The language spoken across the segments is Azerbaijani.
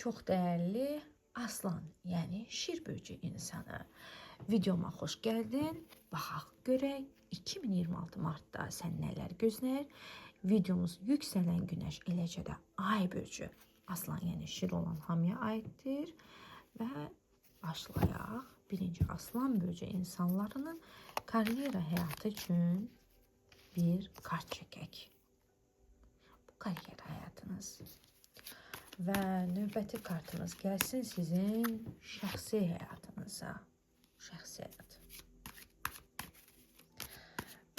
Çox dəyərli aslan, yəni şir bürcü insanı. Videoma xoş gəldin. Baxaq görək 2026 martda sən nələr gözləyir? Videomuz yüksələn günəş, eləcə də ay bürcü, aslan, yəni şir olan hamıya aiddir. Və başlayaq. Birinci aslan bürcü insanlarının karyera həyatı üçün bir kart çəkək. Bu karyera həyatınız. Və növbəti kartımız gəlsin sizin şəxsi həyatınıza. Şəxsi həyat.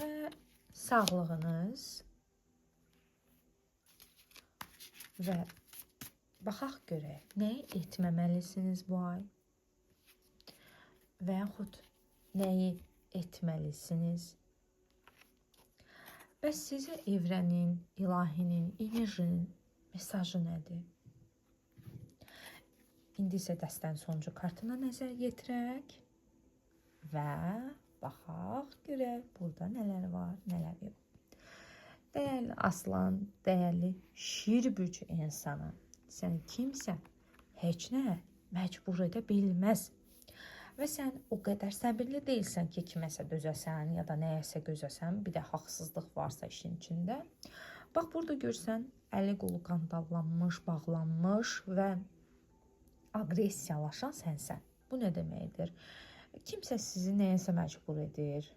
Və sağlığınız və baxaq görək, nəyi etməməlisiniz bu ay? Və yaxud nəyi etməlisiniz? Bəs sizə evrenin, ilahinin, enerjinin mesajı nədir? İndi isə dəstənin sonuncu kartına nəzər yetirək və baxaq görək burada nələr var, nələr yox. Dəyərli aslan, dəyərli şir bürcü insanı, səni kimsə heç nə məcbur edə bilməz. Və sən o qədər səbirli deyilsən ki, kiməsə dözəsən ya da nəyəsə gözəsən, bir də haqsızlıq varsa işin içində. Bax burada görsən, əli qolu qandallanmış, bağlanmış və aqressiyalaşan sənsən. Bu nə deməkdir? Kimsə sizi nəyəsə məcbur edir.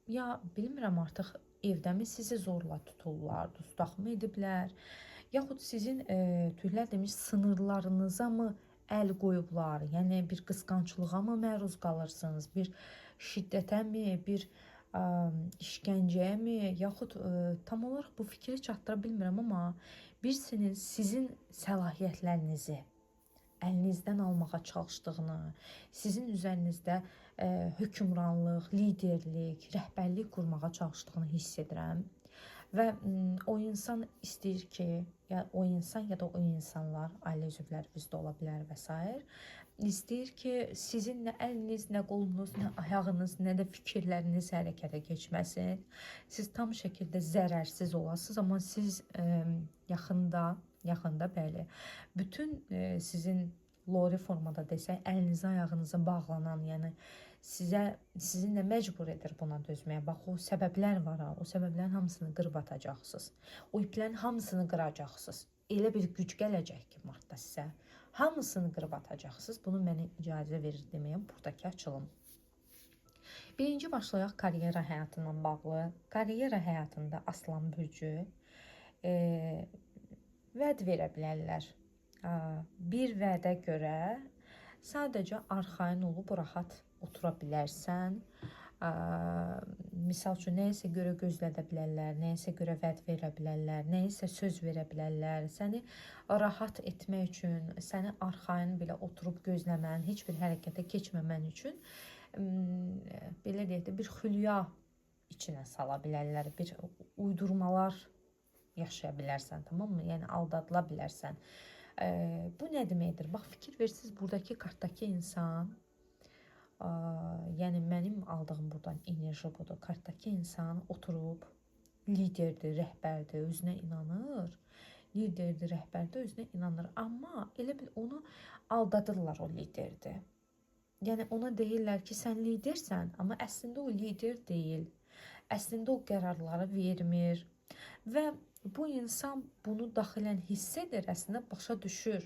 Ya bilmirəm artıq evdəmi sizi zorla tuturlar, dustaq mı ediblər, yaxud sizin tüylər demiş sınırlarınıza mı əl qoyublar, yəni bir qısqanclığa mı məruz qalırsınız, bir şiddətə mi, bir işgəncəyə mi, yaxud tam olaraq bu fikri çatdıra bilmirəm, amma birisinin sizin səlahiyyətlərinizi əlinizdən almağa çalışdığını, sizin üzərinizdə hökmranlıq, liderlik, rəhbərlik qurmağa çalışdığını hiss edirəm. Və o insan istəyir ki, ya o insan ya da o insanlar, ailə üzvləriniz də ola bilər və s. istəyir ki, sizin nə əliniz, nə qolunuz, nə ayağınız, nə də fikirləriniz hərəkətə keçməsin. Siz tam şəkildə zərərsiz olasınız, amma siz yaxında bəli, bütün sizin lori formada desək, əlinizə, ayağınıza bağlanan, yəni sizinlə məcbur edir buna dözməyə. Bax o səbəblər var ha, o səbəblərin hamısını qırıb atacaqsınız. O iplərin hamısını qıracaqsınız. Elə bir güc gələcək ki, martda sizə. Hamısını qırıb atacaqsınız. Bunu mənə icazə verir deməyə buradakı açılım. Birinci başlayaq karyera həyatından bağlı. Karyera həyatında Aslan bürcü vəd verə bilərlər. Bir vədə görə sadəcə arxayın olub rahat otura bilərsən. Misal üçün, nəyəsə görə gözlədə bilərlər, nəyəsə görə vəd verə bilərlər, nəyəsə söz verə bilərlər. Səni rahat etmək üçün, səni arxayın belə oturub gözləmən, heç bir hərəkətə keçməmən üçün belə deyək də bir xülya içinə sala bilərlər, bir uydurmalar yaşaya bilərsən, tamam mı? Yəni aldadıla bilərsən. Bu nə deməkdir? Bax fikir versiniz, buradakı kartdakı insan, yəni mənim aldığım buradan enerji budur. Kartdakı insan oturub liderdir, rəhbərdir, özünə inanır. Liderdir, rəhbərdir, özünə inanır. Amma elə bil onu aldadırlar, o liderdir. Yəni ona deyirlər ki, sən lidersən, amma əslində o lider deyil. Əslində o qərarları vermir. Və bu insan bunu daxilən hiss edir, əslində başa düşür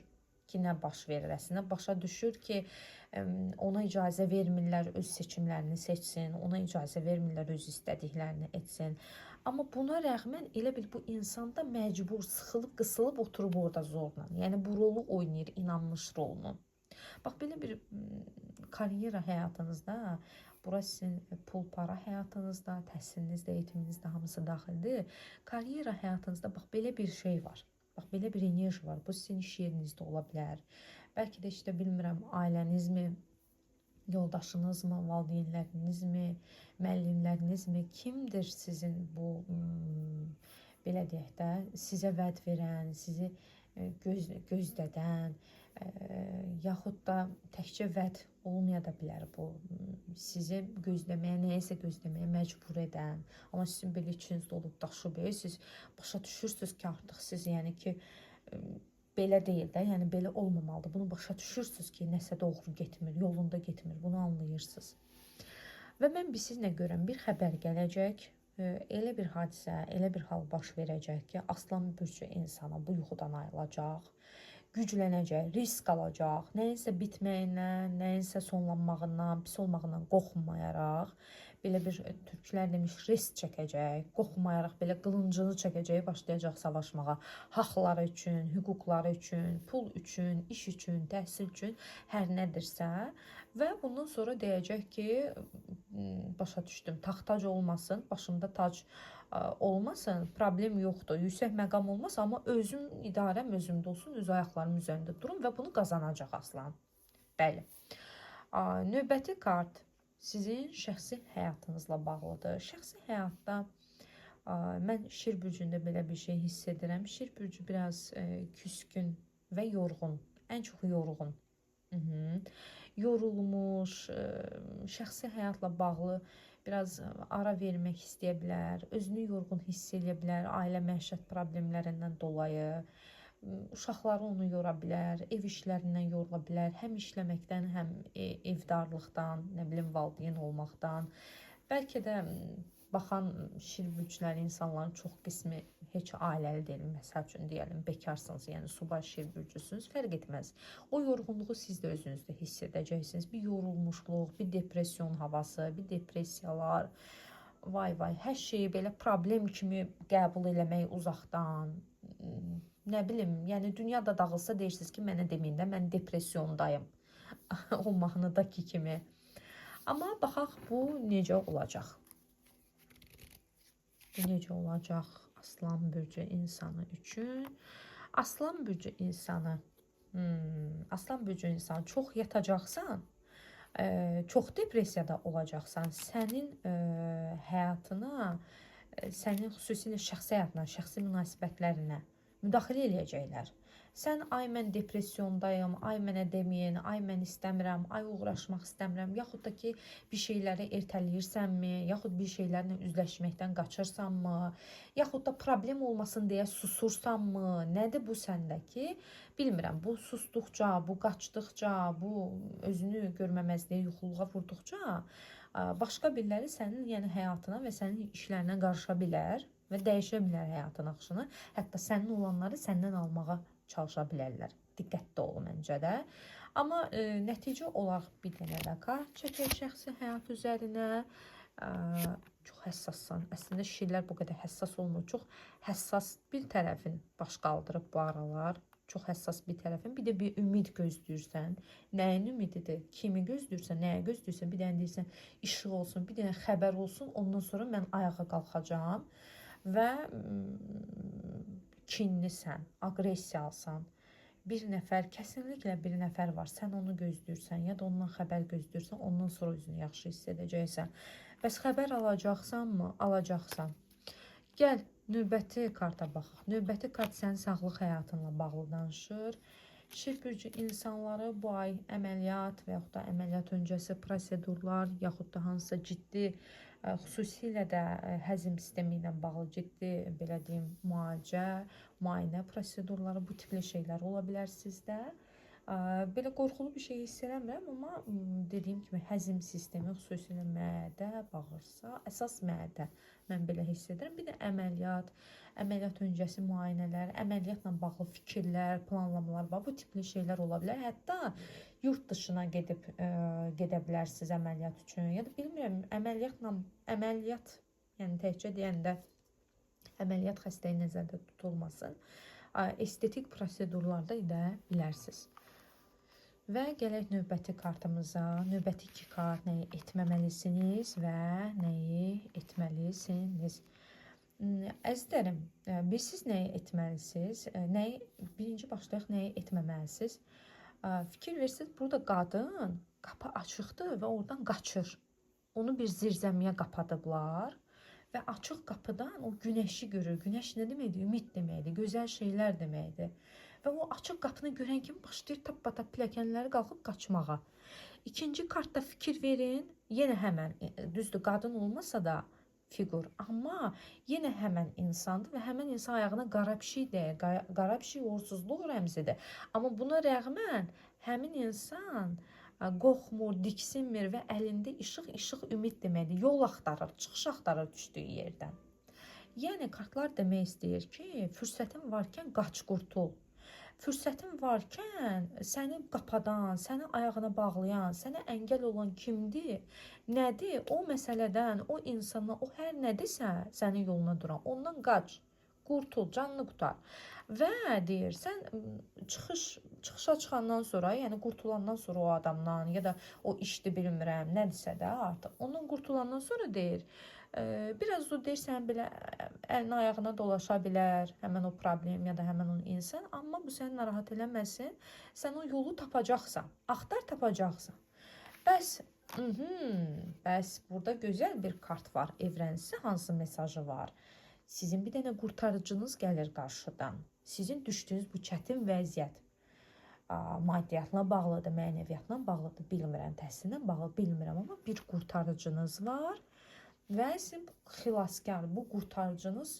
ki, nə baş verir. Əslində başa düşür ki, ona icazə vermirlər öz seçimlərini seçsin, ona icazə vermirlər öz istədiklərini etsin. Amma buna rəğmən elə bil bu insan da məcbur sıxılıb, qısılıb oturub orada zorla. Yəni bu rolu oynayır, inanmış rolunu. Bax belə bir karyera həyatınızda, bura sizin pul, para həyatınızda, təhsilinizdə, eğitiminizdə hamısı daxildir. Karyera həyatınızda bax belə bir şey var. Bax belə bir enerji var. Bu sizin iş yerinizdə ola bilər. Bəlkə də işte bilmirəm, ailənizmi, yoldaşınızmı, valideynlərinizmi, müəllimlərinizmi, kimdir sizin bu belə deyək də, sizə vəd verən, sizi gözlədən, yaxud da təkcə vəd olmaya da bilər bu. Sizi gözləməyə, nəyəsə gözləməyə məcbur edən, amma sizin belə içiniz dolub daşıb, siz başa düşürsünüz ki, artıq siz yəni ki Belə deyil də, yəni belə olmamalıdır. Bunu başa düşürsünüz ki, nəsə doğru getmir, yolunda getmir. Bunu anlayırsınız. Və mən bir sizinlə görəm, bir xəbər gələcək. Elə bir hadisə, elə bir hal baş verəcək ki, Aslan bürcü insana bu yuxudan ayılacaq, güclənəcək, risk alacaq, nəyinsə bitməyindən, nəyinsə sonlanmağından, pis olmağından qorxmayaraq, belə bir türklər demiş, risk çəkəcək, qorxmayaraq belə qılıncını çəkəcək, başlayacaq savaşmağa. Haqları üçün, hüquqları üçün, pul üçün, iş üçün, təhsil üçün, hər nədirsə və bundan sonra deyəcək ki, başa düşdüm, taxtac olmasın, başımda tac olmasın, problem yoxdur, yüksək məqam olmasa, amma özüm idarəm özümdə olsun, öz ayaqlarım üzərində durum və bunu qazanacaq Aslan. Bəli. Növbəti kart sizin şəxsi həyatınızla bağlıdır. Şəxsi həyatda mən Şir bürcündə belə bir şey hiss edirəm. Şir bürcü biraz küskün və yorğun, ən çox yorğun. Yorulmuş, şəxsi həyatla bağlı biraz ara vermək istəyə bilər, özünü yorğun hiss edə bilər, ailə məişət problemlərindən dolayı. Uşaqları onu yora bilər, ev işlərindən yorula bilər, həm işləməkdən, həm evdarlıqdan, nə bilim, valideyn olmaqdan. Bəlkə də baxan şir bürcləri insanların çox qismi heç ailəli deyil. Məsəl üçün deyəlim, bekarsınız, yəni subay şir bürcüsünüz, fərq etməz. O yorğunluğu siz də özünüzdə hiss edəcəksiniz. Bir yorulmuşluq, bir depresyon havası, bir depressiyalar. Vay vay, hər şeyi belə problem kimi qəbul eləmək uzaqdan. Nə bilim, yəni dünya da dağılsa deyirsiniz ki, mənə deməyin də, mən depressiyondayım. O mahnıdakı kimi. Amma baxaq bu necə olacaq? Bu necə olacaq Aslan bürcü insanı üçün? Aslan bürcü insanı, Aslan bürcü insanı çox yatacaqsan, çox depressiyada olacaqsan, sənin həyatına, sənin xüsusilə şəxsi həyatına, şəxsi münasibətlərinə müdaxilə eləyəcəklər. Sən ay mən depressiyondayım, ay mənə deməyin, ay mən istəmirəm, ay uğraşmaq istəmirəm, yaxud da ki bir şeyləri ertələyirsənmi, yaxud bir şeylərlə üzləşməkdən qaçırsanmı, yaxud da problem olmasın deyə susursanmı, nədir bu səndəki? Bilmirəm, bu susduqca, bu qaçdıqca, bu özünü görməməzliyə, yuxuluğa vurduqca başqa biriləri sənin yəni həyatına və sənin işlərinə qarışa bilər və dəyişə bilər həyatın axışını. Hətta sənin olanları səndən almağa çalışa bilərlər. Diqqətli ol məncə də. Amma nəticə olaraq bir dənə də kart çəkək şəxsi həyat üzərinə. Çox həssassan. Əslində şirlər bu qədər həssas olmur. Çox həssas bir tərəfin baş qaldırıb bu aralar. Çox həssas bir tərəfin. Bir də bir ümid gözləyirsən. Nəyin ümididir? Kimi gözləyirsən, nəyə gözləyirsən? Bir dənə deyirsən işıq olsun, bir dənə xəbər olsun. Ondan sonra mən ayağa qalxacağam. Və kinlisən, aqressiyalısan. Bir nəfər, kəsinliklə bir nəfər var. Sən onu gözləyirsən ya da ondan xəbər gözləyirsən, ondan sonra özünü yaxşı hiss edəcəksən. Bəs xəbər alacaqsanmı? Alacaqsan. Gəl, növbəti karta baxaq. Növbəti kart sənin sağlıq həyatınla bağlı danışır. Şir bürcü insanları bu ay əməliyyat və yaxud da əməliyyat öncəsi prosedurlar, yaxud da hansısa ciddi, xüsusilə də həzm sistemi ilə bağlı ciddi, belə deyim, müalicə, müayinə prosedurları, bu tipli şeylər ola bilər sizdə. Belə qorxulu bir şey hiss eləmirəm, amma dediyim kimi həzm sistemi, xüsusilə mədə, bağırsaq, əsas mədə mən belə hiss edirəm. Bir də əməliyyat, əməliyyat öncəsi müayinələr, əməliyyatla bağlı fikirlər, planlamalar var. Bu tipli şeylər ola bilər. Hətta yurt dışına gedib gedə bilərsiniz əməliyyat üçün. Ya da bilmirəm, əməliyyat, yəni təkcə deyəndə əməliyyat xəstəyi nəzərdə tutulmasın. Estetik prosedurlarda edə bilərsiniz. Və gələk növbəti kartımıza. Növbəti iki kart nəyi etməməlisiniz və nəyi etməlisiniz? Əzizlərim, bilirsiniz nəyi etməlisiniz? Nəyi, birinci başlayaq nəyi etməməlisiniz? Fikir versiniz, burada qadın qapı açıqdır və oradan qaçır. Onu bir zirzəmiyə qapadıblar və açıq qapıdan o günəşi görür. Günəş nə deməkdir? Ümid deməkdir, gözəl şeylər deməkdir. Və o açıq qapını görən kimi başlayır tappa-tap pilləkənləri qalxıb qaçmağa. İkinci kartda fikir verin, yenə həmən, düzdür, qadın olmasa da fiqur. Amma yenə həmən insandır və həmən insan ayağına qara pişik dəyir. Qara pişik uğursuzluq rəmzidir. Amma buna rəğmən həmin insan qorxmur, diksinmir və əlində işıq, işıq ümid deməkdir. Yol axtarır, çıxış axtarır düşdüyü yerdən. Yəni kartlar demək istəyir ki, fürsətin varkən qaç, qurtul. Fürsətin varkən səni qapadan, səni ayağına bağlayan, sənə əngəl olan kimdir, nədir, o məsələdən, o insandan, o hər nədirsə sənin yoluna duran, ondan qaç, qurtul, canını qurtar. Və deyir, sən çıxışa çıxandan sonra, yəni qurtulandan sonra o adamdan ya da o işdi bilmirəm, nədirsə də artıq, ondan qurtulandan sonra deyir, biraz o deyir, sən belə əlini ayağına dolaşa bilər, həmən o problem ya da həmən o insan, amma bu səni narahat eləməsin, sən o yolu tapacaqsan, axtar tapacaqsan. Bəs, bəs burada gözəl bir kart var, evren sizə hansı mesajı var? Sizin bir dənə qurtarıcınız gəlir qarşıdan. Sizin düşdüyünüz bu çətin vəziyyət, maddiyyatla bağlıdır, mənəviyyatla bağlıdır, bilmirəm, təhsillə bağlı bilmirəm, amma bir qurtarıcınız var və sizin bu xilaskar, bu qurtarıcınız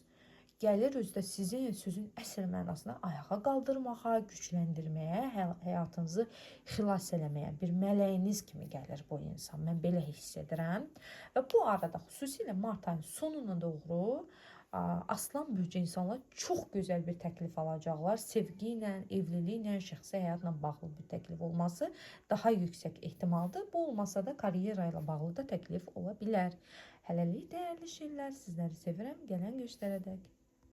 gəlir özü də sizin sözün əsl mənasında ayağa qaldırmağa, gücləndirməyə, həyatınızı xilas eləməyə bir mələyiniz kimi gəlir bu insan. Mən belə hiss edirəm. Və bu arada xüsusilə mart ayının sonuna doğru Aslan bürcü insanlar çox gözəl bir təklif alacaqlar. Sevgi ilə, evliliklə, şəxsi həyatla bağlı bir təklif olması daha yüksək ehtimaldır. Bu olmasa da karyera ilə bağlı da təklif ola bilər. Hələlik dəyərli şirlər, sizləri sevirəm. Gələn göstərədək.